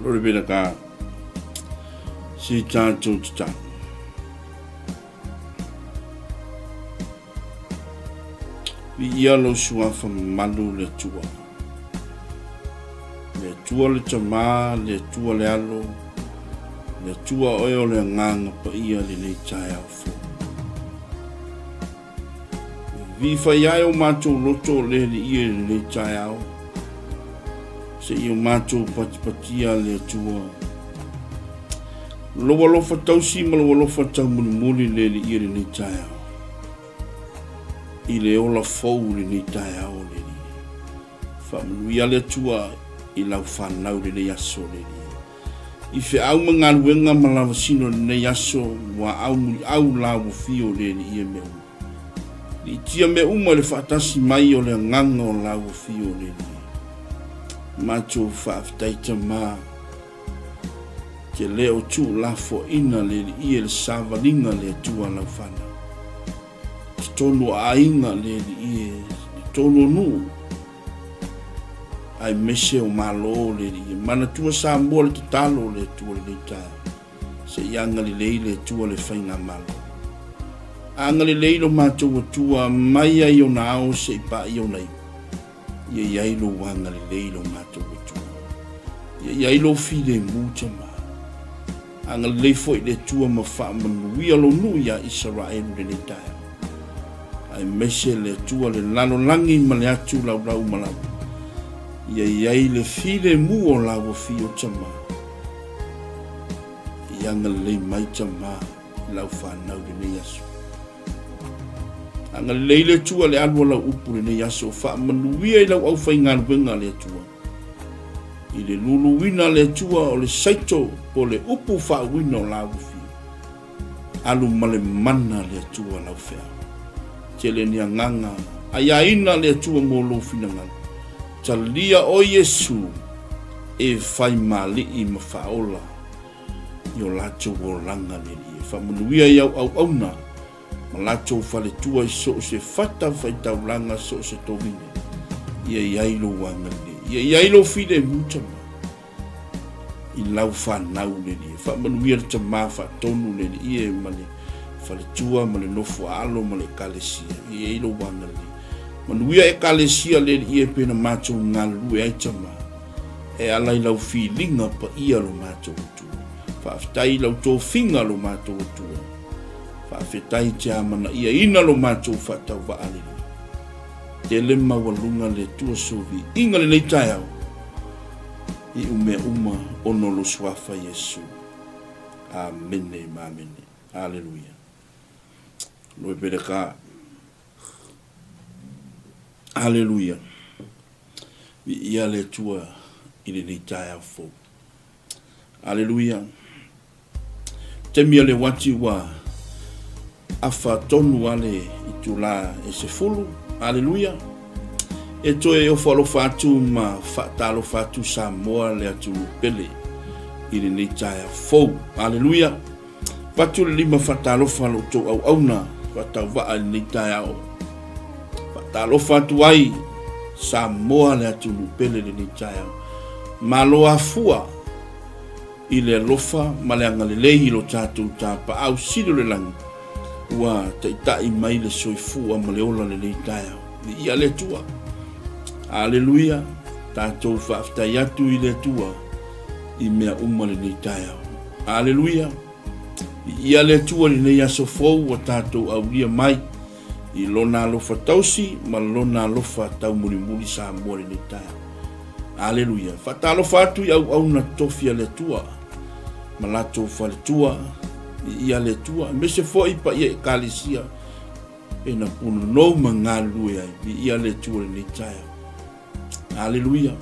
Lore pena ka si tātou tatalo. Viia lou suafa mamalu le Atua. Le Atua le Tama, le Atua le Alo, le Atua oe o le Agaga Paia lenei taeao fou. Vivii fai ae o matou loto o le Alii i lenei taeao, seia o matou patipatia le Atua. Lou alofa tausi ma lou alofa taumolimoli le Alii i lenei taeao. I le ola fou i lenei taeao le Alii. Faamanuia le Atua i lau fanau i lenei aso le Alii. I feau ma galuega ma lavasino i lenei aso, muaau muliau la ua fio le Alii e mea uma. Liitia mea uma i le faatasi mai o le agaga o la ua fio le Alii. Matou faafetai Tama, te le o tuulafoaina le Alii e le savaliga le Atua lau fanau. Totonu o aiga le Alii e, totonu o nuu, aemaise o Malo le Alii e. Manatua Samoa le tatalo o le Atua lenei taeao. Se i agalelei le Atua le faigamalo. Agalelei lo matou Atua mai ai ona ao se i paia ona iu. Ia i ai lou agalelei lo matou Atua. Ia i ai lou filemu Tama. Agalelei foi le Atua ma faamanuia lou nuu iā Isaraelu lenei taeao. Aemaise le Atua le lalolagi ma le atu laulau ma lava. Ia i ai le filemu o laua fio Tama. Ia agalelei mai Tama i lau fanau lenei aso. Agalelei le Atua le alu o lau upu lenei aso. Faamanuia i lau aufaigaluega le Atua. I le luluina le Atua o le saito po le upu faauina o lau fio. Alu ma le mana le Atua lau feau. Tele ni agaga aiaina le Atua mo lou finagalo. Talia oe Iesu e fai mali'i ma faaola i o latou olaga le Alii. E faamanuia i au auauna ma latou faletua i so o se fata faitaulaga so o se tovine. Ia i ai lou agalelei. Ia i ai lou filemu tama i lau fanau le Alii. E faamanuia le tama faatonu le Alii e ma le faletua ma le nofo alo ma le ekalesia. Ia i ai lou agalelei. Manuia ekalesia le Alii e pei ona matou galulue ai tama. E ala i lau filiga paia lo matou Atua. Faafetai i lau tofiga lo matou Atua. Faafetai te amanaiaina lo matou faatauvaa lelei. Tele maualuga le Atua soviiga lenei taeao i umea uma ona o lo Suafa Iesu. Amene ma amene. Aleluia. Loe pele ka. Aleluia. Viia le Atua i lenei taeao fou. Aleluia. Taimi a le uati ua afa tonu a le itula e 10. Aleluia. E toe ofo alofa atu ma faatalofa atu Samoa le atunuu pele i lenei taeao fou. Aleluia. Avatu le lima faatalofa a lo outou auauna faatauvaa i lenei taeao. Faatalofa atu ai Samoa le atunuu pele i lenei taeao. Malo afua i le alofa ma le agalelei i lo tatou tapaau sili o le lagi ua taitai mai le soifua ma le ola lenei taeao. Viia le Atua. Aleluia. Tatou faafetai atu i le Atua i mea uma lenei taeao. Aleluia! Viia le Atua i lenei aso fou ua tatou aulia mai i Lona alofa tausi ma Lona alofa taumulimuli Samoa i lenei taeao. Aleluia! Faatalofa atu i auauna tofi a le Atua ma latou faletua, viia le Atua, aemaise foi paia Ekalesia e na punonou ma galulue ai, viia le Atua i lenei taeao. Aleluia!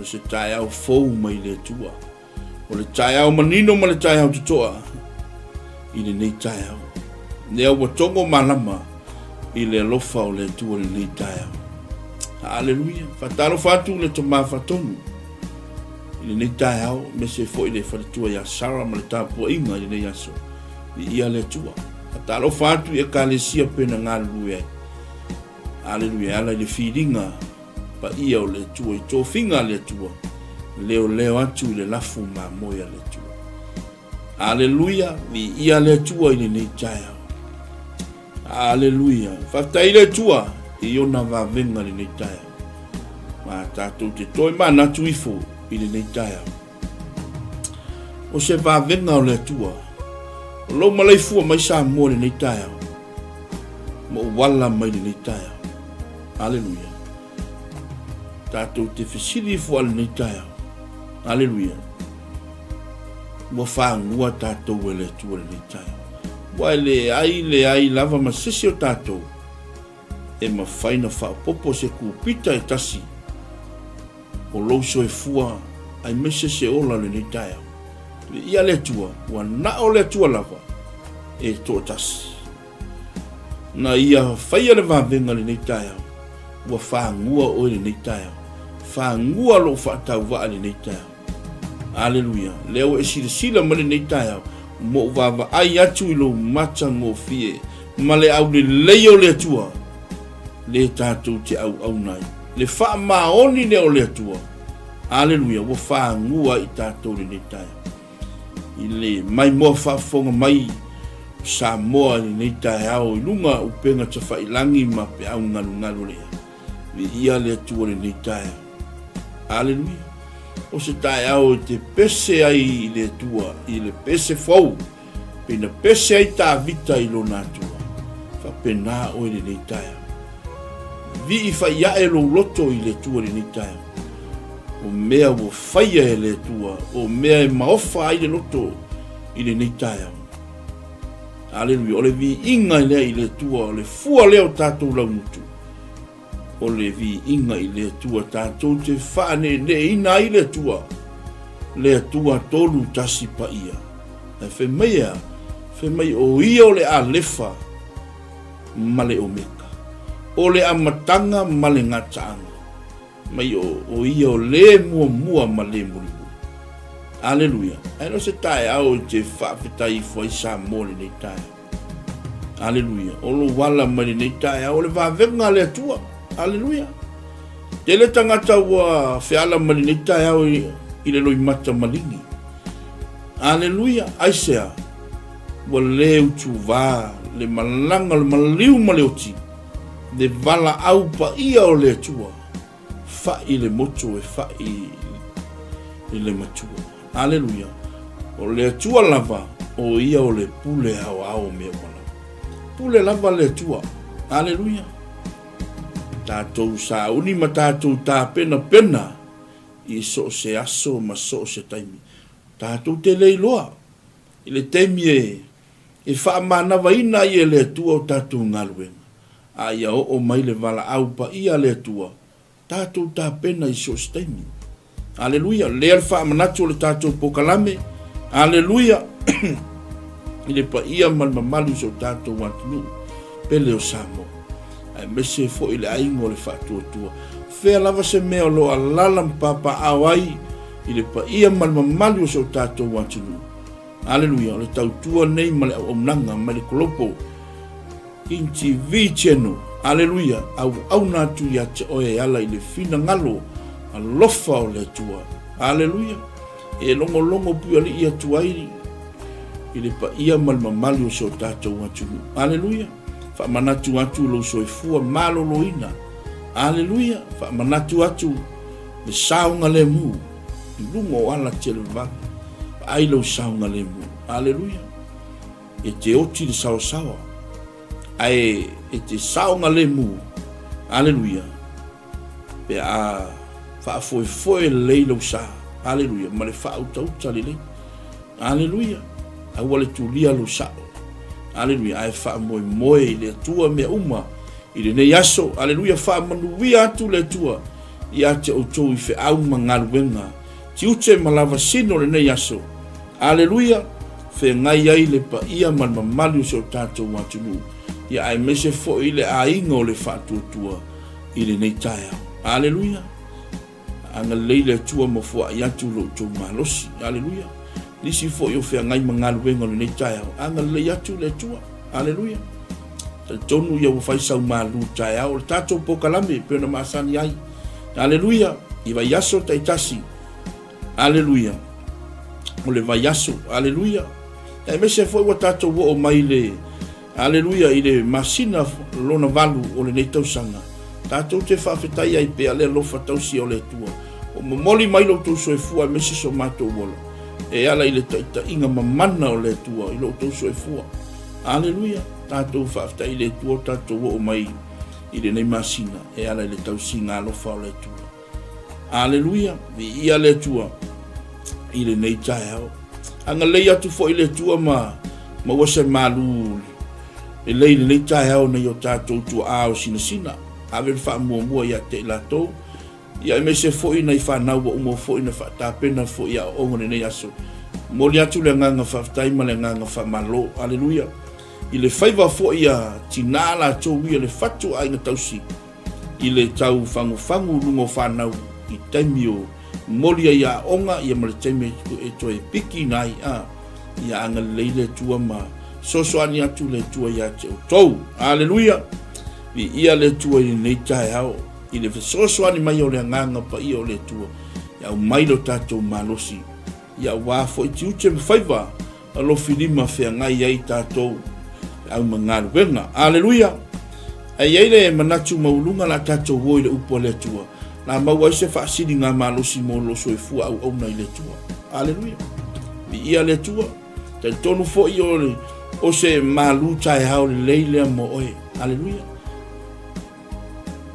O se taeao fou mai le Atua. O le taeao manino ma le taeao totoa i lenei taeao. Lea ua togo malama i le alofa o le Atua i lenei taeao. Aleluia. Faatalofa atu le tama faatonu i lenei taeao, mese foi le faletua ia Sara ma le tapuaiga i lenei aso. Viia le Atua. Faatalofa atu i Ekalesia pena galulue ai. Aleluia. E ala i le filiga paia o le Atua i tofiga a le Atua. Leoleo atu i le lafu mamoe a le Atua. Aleluia, viia le Atua i lenei taeao. Aleluia. Faafetai i le Atua i ona vavega i lenei taeao. Ma tatou te toe manatu ifo i lenei taeao. O se vavega o le Atua. O lou malaifua mai Samoa i lenei taeao. Ma ou ala mai lenei taeao. Aleluia. Tatou te fesili ifo a lenei taeao. Aleluia. Ua fagua tatou e le Atua i lenei taeao. Ua e leai, leai lava ma sese o tatou e mafai na faaopoopo se kupita e tasi o lou soifua aemaise se ola o lenei taeao. Viia le Atua, ua na o le Atua lava e toatasi. Na ia faia le vavega i lenei taeao, ua fagua oe i lenei taeao. Fagua lou faatauvaa i lenei taeao. Aleluia! Lea ua e silasila mai lenei taeao, ma ou vaavaai atu i lou matagofie ma le aulelei o le Atua, le tatou te auauna ai. Le faamaoni lea o le Atua. Aleluia! Ua fagua ai i tatou i lenei taeao. I le maimoa faafofoga mai o Samoa i lenei taeao i luga o upega tafailangi ma peau galugalu o le ea. Viia le Atua i lenei taeao. Aleluia. O se taeao e te pese ai i le Atua, i le pese fou, pei na pese ai Tavita i lona Atua. Faapena oe i lenei taeao. Vii faiae lou loto i le Atua i lenei taeao. O mea ua faia e le Atua, o mea e maofa ai le loto i lenei taeao. Aleluia. O le viiga lea i le Atua, o le fua lea o tatou laugutu. O le viiga i le Atua tatou te faaneeneeina ai le Atua, le Atua tolu tasi paia. Ae fai mai e a? Fai mai o Ia o le Alefa ma le Omeka, o le amataga ma le gataaga. Mai o, o Ia o le muamua ma le mulimuli. Aleluia. Ae le o se taeao e te faafetai ifo ai Samoa i lenei taeao. Aleluia. O lou ala mai lenei taeao o le vavega a le Atua. Aleluia. Tele tagata ua feala mai lenei taeao i, i le loimata maligi. Aleluia. Aisea? Ua le utuvā le malaga o le maliu ma le oti, le valaau paia o le Atua, fa'i le motu e fa'i i le matua. Aleluia. O le Atua lava, o ia o le pule aoao o mea uma lava. Pule lava le Atua. Aleluia. Tatou sauni ma tatou tapenapena i so o se aso ma so o se taimi. Tatou te le iloa i le taimi e e faamanavaina ai e le Atua o tatou galuega, a ia oo mai le valaau paia a le Atua, tatou tapena i so o se taimi. Aleluia! Lea le faamanatu o le tatou pokalame. Aleluia! I le paia ma le mamalu i so tatou atunuu pele o Samoa, aemaise foi le aiga o le faatuatua. Fea lava se mea o lo o alala ma papaaao ai i le paia ma le mamalu o so tatou atunuu. Aleluia, o le tautua nei ma le auaunaga mai le Global King TV Channel. Aleluia, auauna atu ia te oe e ala i le finagalo alofa o le Atua. Aleluia, e logologo puialii atu ai i le paia ma le mamalu o si o tatou atunuu. Aleluia, faamanatu atu lou soifua maloloina. Aleluia, faamanatu atu le saogalemu i luga o ala televavave. Vaai lou saogalemu. Aleluia. E te oti le saosaoa, ae e te saogalemu. Aleluia. Pe a faafoefoe lelei lou sa. Aleluia. Ma le faautauta lelei. Aleluia. Aua le tulia lou sao. Aleluia. Ae faamoemoe i le Atua mea uma i lenei aso. Aleluia. Faamanuia atu le Atua ia te outou i feau ma galuega tiute ma lavasino lenei aso. Aleluia! Feagai ai le paia ma le mamalu o si o tatou atunuu, ia aemaise foi le aiga o le faatuatua i lenei taeao. Aleluia! Agalelei le Atua ma foai atu lo outou malosi. Aleluia! Nisi foi o feagai ma galuega o lenei taeao, agalelei atu le Atua. Aleluia! Talitonu ia ua fai sau malu taeao o le tatou pokalame e pei ona masani ai. Aleluia! I vaiaso taitasi. Aleluia. O le vaiaso. Aleluia. Aemaise foi ua tatou oo mai le Aleluia i le masina lona valu o lenei tausaga. Tatou te faafetai ai pea le alofa tausi o le Atua. Ua momoli mai lo outou soifua aemaise so matou ola e ala i le taitaiga mamana o le Atua i lo outou soifua. Aleluia. Tatou faafetai i le Atua ua tatou oo mai i lenei masina e ala i le tausiga alofa o le Atua. Aleluia, viia le Atua i lenei taeao. Agalelei atu foi le Atua ma maua se malu lelei i lenei taeao nei o tatou tuaa o sinasina. Ave le faamuamua ia te i latou, ia aemaise foi nai fanau ua uma foi na faatapena foi i aoaoga lenei aso. Momoli atu le agaga faafetai ma le agaga faamalo. Aleluia. I le faiva foi a tinā latou ia le fatu aiga tausi i le tau fagufagu i luga o fanau i taimi o moli ai aoga ia ma le taimi e toe pikiina ai a ia agalelei le Atua ma sosoani atu le Atua ia te outou. Aleluia! Viia le Atua i lenei taeao i le fesoasoani mai o le agaga paia o le Atua e aumai lo tatou malosi ia aua foi tiute ma faiva Alofilima feagai ai tatou feau ma galuega. Aleluia! Ae i ai le manatu maualuga la tatou o i le upu a le Atua, la maua ai se faasiliga malosi mo lo soifua auauna i le Atua. Aleluia! Viia le Atua. Talitonu foi o le o se malu taeao lelei lea mo oe. Aleluia!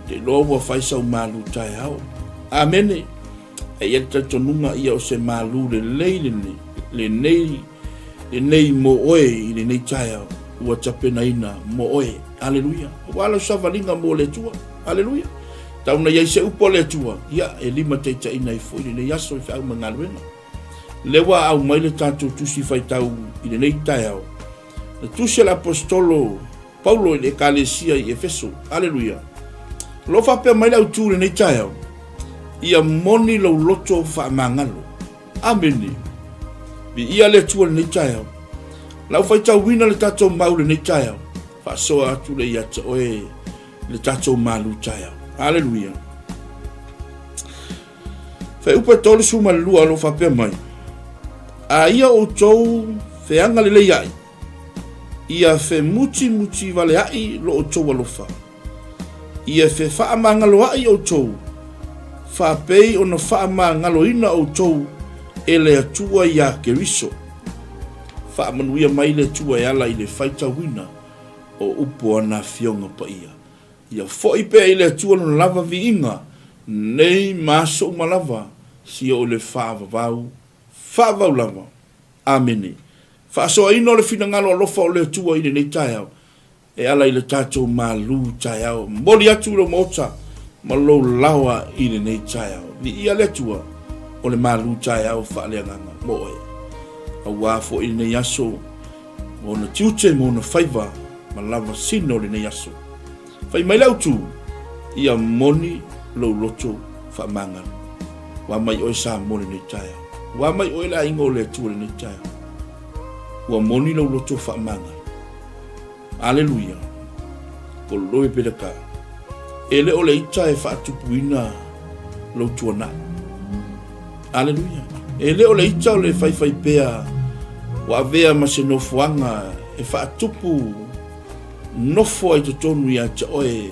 Te iloa ua fai sau malu taeao. Amene! E i ai le talitonuga ia o se malu lelei lenei, lenei, lenei mo oe i lenei taeao ua tapenaina mo oe. Aleluia. Aua lau savaliga mo le Atua. Aleluia. Tau na i ai se upu a le Atua, ia, e limataitaiina ai foi lenei aso i feau ma galuega. Lea ua aumai le tatou tusi faitau i lenei taeao. Le tusi a le Aposetolo Paulo i le Ekalesia i Efeso. Aleluia! O lo o faapea mai le autu i lenei taeao, Ia moni lou loto faamagalo. Amene. Viia le Atua i lenei taeao. Lau faitauina le tatou mau i lenei taeao, faasoa atu le ia te oe le tatou malu taeao. Aleluia. Fuaiupu e 32 o lo o faapea mai, A ia outou feagalelei ai, ia femutimutiwaleaʻi lo outou alofa, ia fefaamagaloaʻi outou, faapei ona faamagaloina outou e le Atua iā Keriso. Faamanuia mai le Atua e ala i le faitauina o upu o ana Afioga Paia. Ia foi pea i le Atua lona lava viiga nei ma aso uma lava, sia o le faavavau, faavavau lava. Amene. Faasoaina o le finagalo alofa o le Atua i lenei taeao, e ala i le tatou malu taeao. Momoli atu i lou maota ma lou laoa i lenei taeao. Viia le Atua o le malu taeao faaleagaga mo oe. Aua foi lenei aso ma ona tiute ma ona faiva ma lava sino o lenei aso. Fai mai le autu, ia moni lou loto faamagalo. Ua mai oe Samoa lenei taeao. Ua mai oe le aiga o le Atua lenei taeao. Ua moni lou loto faamagalo. Aleluia. Koloi peleka. E le o le ita e faatupuina lou tuanai. Aleluia. E le o le ita o le faifaipea ua avea ma se nofoaga e faatupu nofo ai totonu ia te oe,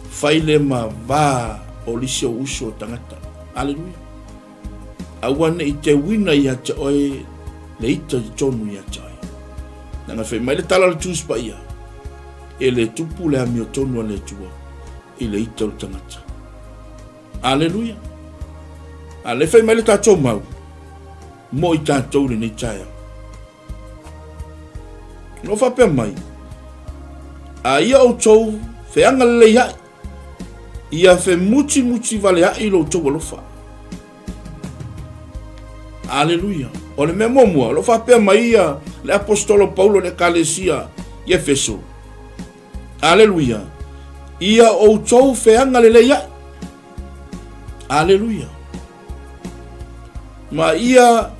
fai le ma va o lisi o uso o tagata. Aleluia. Aua ne i teuina ia te oe le ita i totonu ia te oe. Leaga fai mai le tala o le Tusi Paia, e le tupu le amiotonu a le Atua i le ita o le tagata. Aleluia. A le fai mai le tatou mau, mo i tatou lenei taeao. O faapea mai, a ia outou feagalelei ai, ia femutimutiwaleaʻi lo outou alofa. Aleluia. O le mea muamua, o lo o faapea mai ia le Aposetolo Paulo i le Ekalesia i Efeso. Aleluia. Ia outou feagalelei ai. Aleluia. Ma ia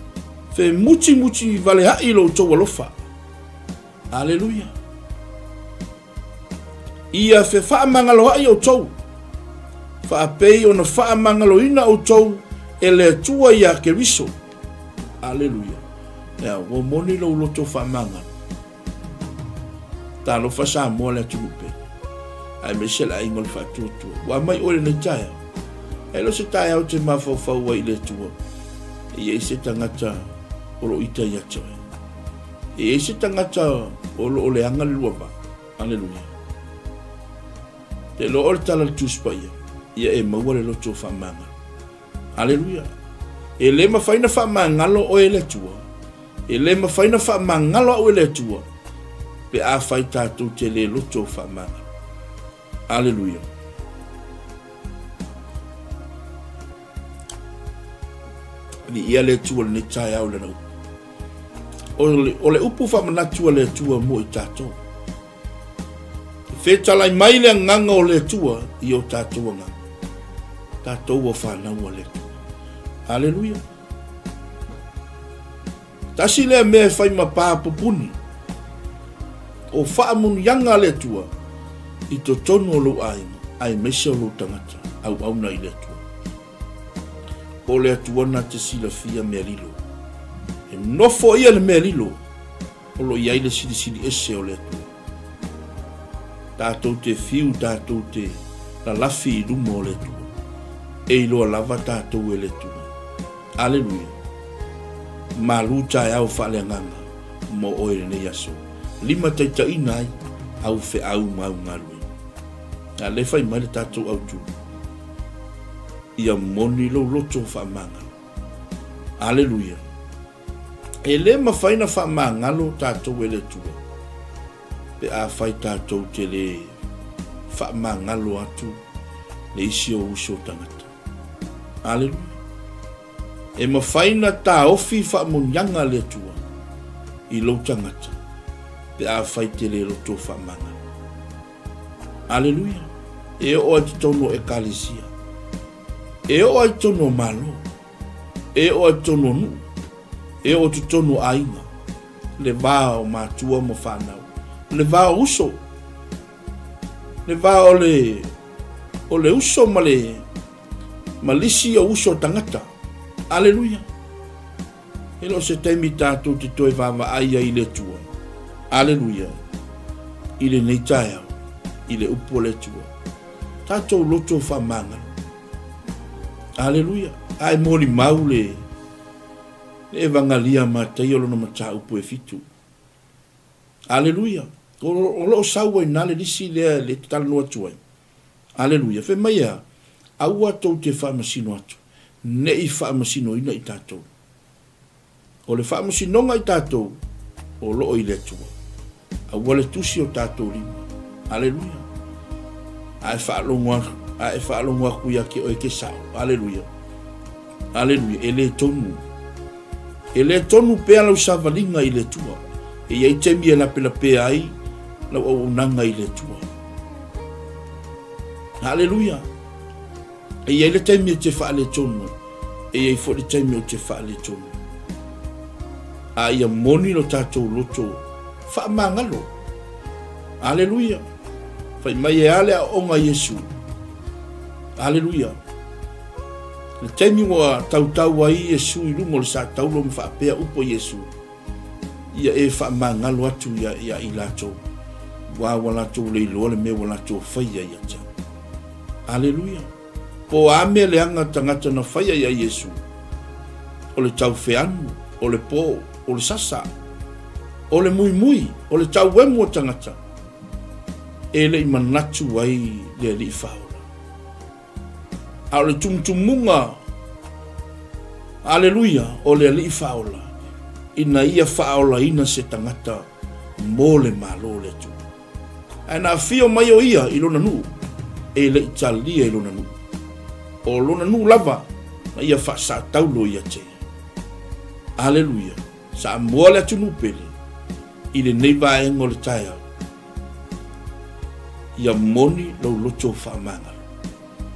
femutimutivaleaʻi lo outou alofa. Aleluia. Ia fefaamagaloaʻi outou, faapei ona faamagaloina outou e le Atua iā Keriso. Aleluia. Ea, ua moni lou loto faamagalo. Talofa Samoa le atunuu pele, aemaise le aiga o le faatuatua. Ua aumai oe i lenei taeao. E le o se taeao e te mafaufau ai i le Atua, e i ai se tagata o lo o ita ia te oe. E i ai se tagata o lo o leaga le lua vaa. Aleluia. Te iloa o le tala a le Tusi Paia, ia e maua le loto faamagalo. Aleluia. E le mafai na faamagalo oe e le Atua. E le mafai na faamagalo au e le Atua pe afai tatou te le loto faamagalo. Aleluia. Viia le Atua i lenei taeao i lana upu. O le, o le upu faamanatu a le Atua mo i tatou. E fetalai mai le agaga o le Atua i o tatou agaga. Tatou ua fanau a le Atua. Aleluia. Tasi lea mea e fai ma pā pupuni. O faamuniaga a le Atua i totonu o lou aiga, aemaise o lou tagata auauna i le Atua. O le Atua na te silafia mea lilo. E nofo ia le mea lilo o lo o i ai le Silisili Ese o le Atua. Tatou te fiu, tatou te lalafi i luma o le Atua. E iloa lava tatou e le Atua. Aleluia! Malu taeao faaleagaga mo oe i lenei aso. Limataitaiina ai au feau ma au galuega. A lea fai mai le tatou autu, ia moni lou loto faamagalo. Aleluia! E le mafai na faamagalo tatou e le Atua pe afai tatou te le faamagalo atu le isi o uso tagata. Aleluia. E mafai na taofi faamuniaga a le Atua i lou tagata pe afai te le loto faamagalo. Aleluia. E oo ai totonu o Ekalesia. E oo ai totonu o Malo. E oo ai totonu o nuu. E oo totonu o aiga. Le va o matua ma fanau. Le va o uso. Le va o le, o le uso ma le ma lisi o uso o tagata. Aleluia. E le o se taimi tatou te toe vaavaai ai i le Atua. Aleluia. I lenei taeao, i le upu a le Atua. Tatou loto faamagalo. Aleluia. A e molimau le, le Evagalia a Mataia lona mataupu e fitu. Aleluia. O, o lo o sau ai na le lisi lea le talanoa atu ai. Aleluia. Fai mai e a? Aua tou te faamasino atu, ne i faamasinoina i tatou. O le faamasinoga i tatou, o lo o i le Atua. Aua le tusi o tatou lima. Aleluia. A e faalogo atu, a e faalogo atu ia te oe ke sao. Aleluia. Aleluia. E le tonu. E le tonu pea lau savaliga i le Atua. E i ai taimi e lapelapea ai lau auaunaga i le Atua. Aleluia. E i ai le taimi e te faaletonu ai. E i ai foi le taimi ou te faaletonu. A ia moni lo tatou loto faamagalo. Aleluia. Fai mai e a le aoaoga a Iesu. Aleluia. Le taimi ua tautau ai Iesu i luga o le sataulo ma faapea upu a Iesu, ia e faamagalo atu ia, ia i latou, ua ua latou le iloa le mea ua latou faia ia te au. Aleluia. Po o a mea leaga tagata na faia ia Iesu, o le taufeanu, o le po, o le sasa, o le muimui, o le tauemu o tagata, e le i manatu ai le Alii Faaola. A o le tumutumuga, aleluia, o le Alii Faaola, ina ia faaolaina se tagata mo le Malo o le Atua. Ae na afio mai o ia i lona nuu, e le i talia i lona nuu. O lona nuu lava na ia faasataulo ia te ia. Aleluia, Samoa le atunuu pele, i lenei vaega o le taeao, ia moni lou loto faamagalo.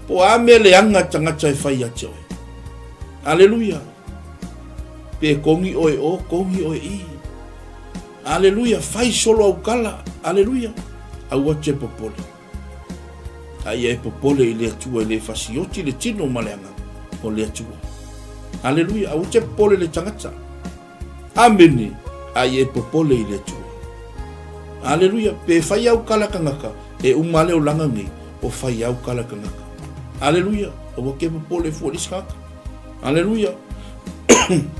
Po o a mea leaga tagata e fai ia te oe. Aleluia. Pe kogi oe o, kogi oe i. Aleluia, fai solo aukala. Aleluia. Aua te popole. A ia e popole i le Atua e le fasioti le tino ma le agaga o le Atua. Aleluia. Aua te popole i le tagata. Amene. A ia e popole i le Atua. Aleluia. Pe fai au kala kangaka, e uma le olaga nei, o fai au kala kangaka. Aleluia. Aua ke popole fua le isi kangaka. Aleluia.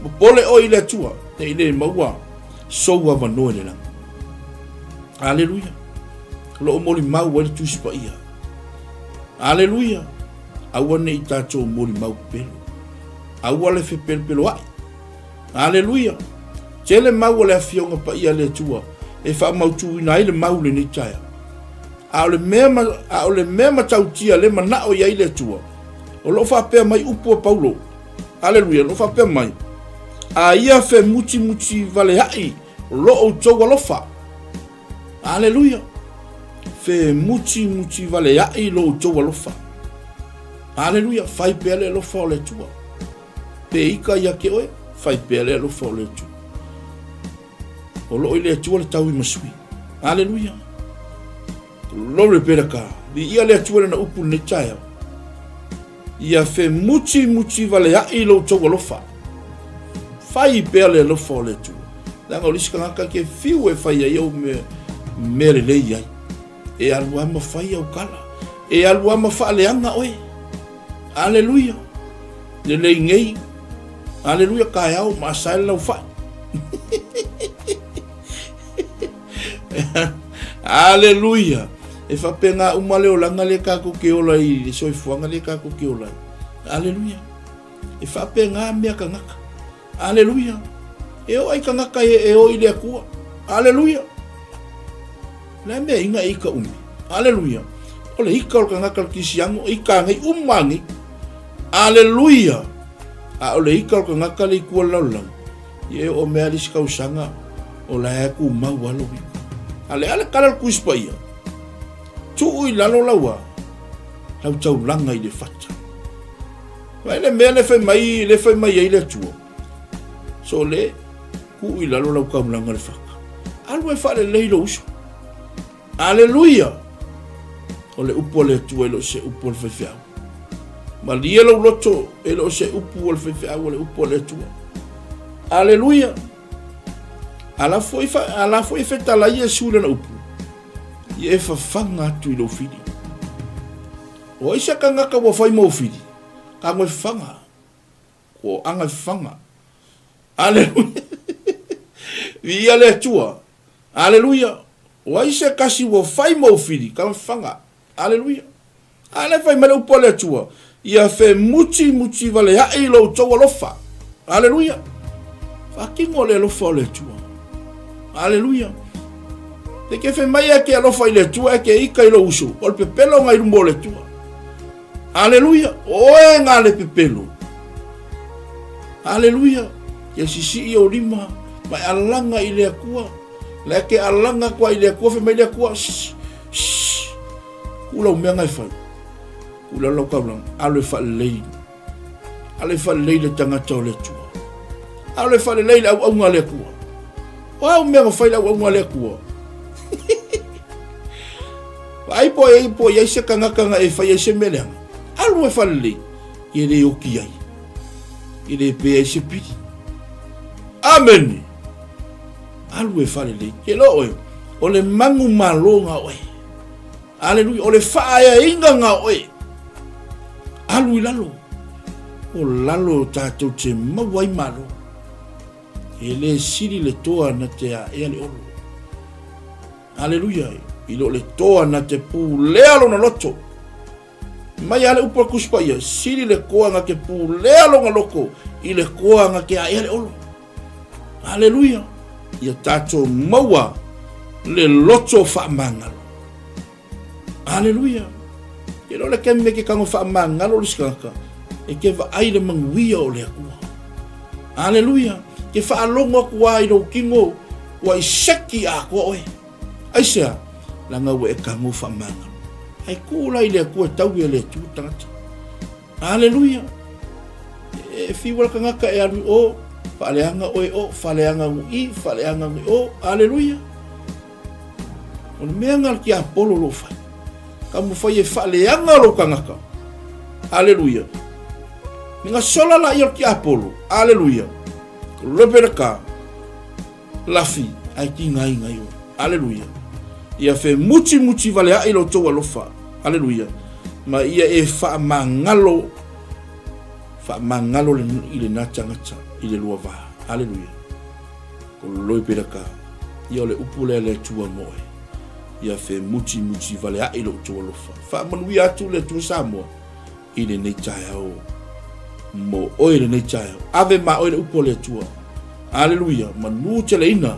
Popole oe i le Atua, ne i le maua sou avanoa i le lagi. Aleluia. O lo o molimau ai le Tusi Paia. Aleluia. Aua ne i tatou molimau pepelo. Aua le fepelopeloa'i. Aleluia. Tele mau o le Afioga Paia a le Atua e faamautuina ai le mau i lenei taeao. A o le mea, a o le mea matautia le manao i ai le Atua, o lo o faapea mai upu a Paulo. Aleluia, o lo o faapea mai, a ia femutimuti valea'i lo outou alofa. Aleluia! Femuti valea'i lo outou alofa. Aleluia! Fai pea le alofa o le Atua. Pe ika ia te oe, fai pea le alofa o le Atua. O loo i le Atua le taui masui. Aleluia! Glory be to God. Viia le Atua lana upu lenei taeao. Ia femuti valea'i lo outou alofa. Fai pea le alofa o le Atua. Leaga o le isi tagata ke fiu e fai ai au mea, mea lelei ai. E alu lava ma fai au kala. E alu lava ma faaleaga oe. Aleluia. Lelei nei. Aleluia, taeao ma asae le laufai. Aleluia. E faapena uma le olaga lea tatou te ola i le soifuaga lea tatou te ola ai. Aleluia. E faapena mea tagata. Aleluia. E oo ai tagata e, e o i le Atua. Aleluia. Le mea inga e ika umi. Aleluia. O le ika o le tagata o le kisiano, e ika anei, uma anei. Aleluia. A o le ika o le tagata le itua le lalolagi. Ia e oo mea le isi tausaga o la e tumau lava lou ika. A le a le kala le Tusi Paia, tuu i lalo lau a, lau taulaga i le fata. Vaai le mea le fai mai, le fai mai ai le Atua. So le, tuu i lalo lau taulaga i le fata. Alu e faalelei lou uso. Aleluia! O le upu a le Atua e le o se upu a le faifeau. Malie lou loto e le o se upu a le faifeau, o le upu a le Atua. Aleluia! A la foi, a la foi e fetalai Iesu i lana upu, ia e fafaga atu i lou fili. O ai se kangaka ua fai mou fili, ka ngoe fafaga. Ko anga fafaga. Aleluia! Viia le Atua. Aleluia! O ai se kasi ua fai mou fili, ka fafaga. Aleluia! A le fai mai le upu a le Atua, ia femuti vale a'i lo outou alofa. Aleluia! Faatino le alofa o le Atua. Aleluia! Te ke fe mai e ke alofa i le Atua e ke ika i lou uso, o le pepelo ngai luma o le Atua. Aleluia! Oe ngā le pepelo. Aleluia! Ia sisi'i ou lima, ma e alaga i le Atua. Le ke alaga kua i le Atua, fe mai le Atua, shh, shh. Ku lau mea ngai fai. Ku lau lau kaulanga, alu e faalelei. Alu e faalelei le tagata o le Atua. Alu e faalelei le auaunga a le Atua. O au mea na fai le auaunga a le Atua. Vaai po ai po i ai se tagata na e fai ai se mea leaga. Alu e faalelei, e le oki ai. E le pe ai se pili. Amene. Alu e faalelei. Ke lo oe, o le mangu malo nga oe. Aleluia. O le faaeaina nga oe. Alu i lalo. O lalo tatou te maua ai malo. E le sili le toa na te aea le olo. Aleluia. I lo le toa na te pulea lona loto. Mai a le upu a Tusi Paia, sili le koa na te pulea lona loto i le koa na te aea le olo. Aleluia. Ia tatou maua le loto faamagalo. Aleluia. Ke lo le kemi me ke kago faamagalo le sikaka, e ke vaai le manuia o le Atua. Aleluia. Ke faalogo atu a i lou kino, ua i seki atoa oe. Aisea? Leaga ua e kago faamagalo. Ai kuu la i le Atua e taui e le Atua tagata. Aleluia! E fiu le tagata e alu i o, faaleaga oe o, faaleaga gu i, faaleaga gu o. Aleluia! O le mea nga le tiapolo lo fai. Taumafai e faaleaga lou tagata. Aleluia! Ni gasola laia o le tiapolo. Aleluia. Lope le ka. Lafi, ae tigaina ai oe. Aleluia. Ia femutimutī vale aʻe i lo outou alofa. Aleluia. Ma ia e faamagalo, faamagalo i lena tagata i le lua va. Aleluia. Koloi pelaka. Ia o le upu lea a le Atua mo oe. Ia femutimutī vale aʻe i lo outou alofa. Faamanuia atu le Atua Samoa i lenei taeao mo oe i lenei taeao. Ave ma oe le upu a le Atua. Aleluia, manu teleina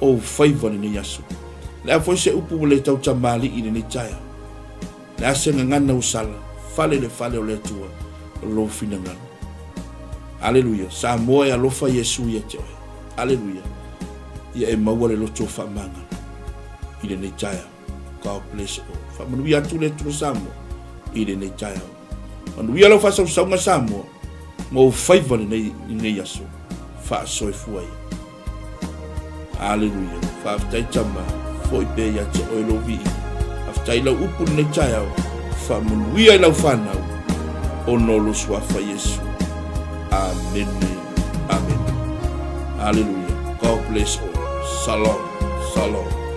ou faiva lenei aso. Le a foi se upu ua le tautamalii i lenei taeao. Le a se gagana ua sala, fale le fale o le Atua, lou finagalo. Aleluia, Samoa e alofa Iesu ia te oe. Aleluia, ia e maua le loto faamagalo i lenei taeao. God bless all. Faamanuia atu le Atua Samoa i lenei taeao. Manuia lau faasausauga Samoa ma ou faiva lenei, lenei aso. Faasoifua ia. Aleluia. Faafetai tama, foi pea ia te oe lou viiga. Faafetai lau upu lenei taeao. Faamanuia i lau fanau ona o lou suafa Iesu. Amene. Amene. Aleluia. God bless all. Shalom. Shalom.